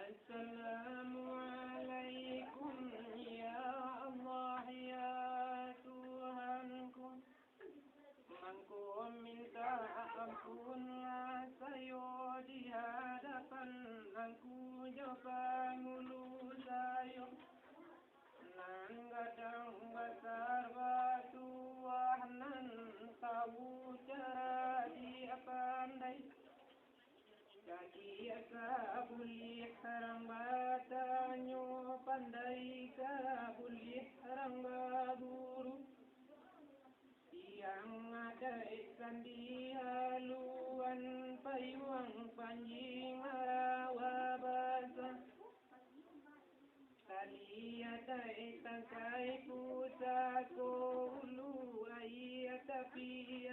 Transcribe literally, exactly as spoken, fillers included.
Assalamualaikum, ya Allah, ya Tuhanku. Mangko minta ampun lah sayo di hadapan Angku jo pangulu sayo. Nan gadang basar batuah, nan tawu cadiak pandai. Cadiak sabuliah urang batanyo, pandai sabuliah urang baguru. Tiang adaik sandi haluan, payuang panji marawa basa. Tali adaik tangkai pusako, ulu aia tapi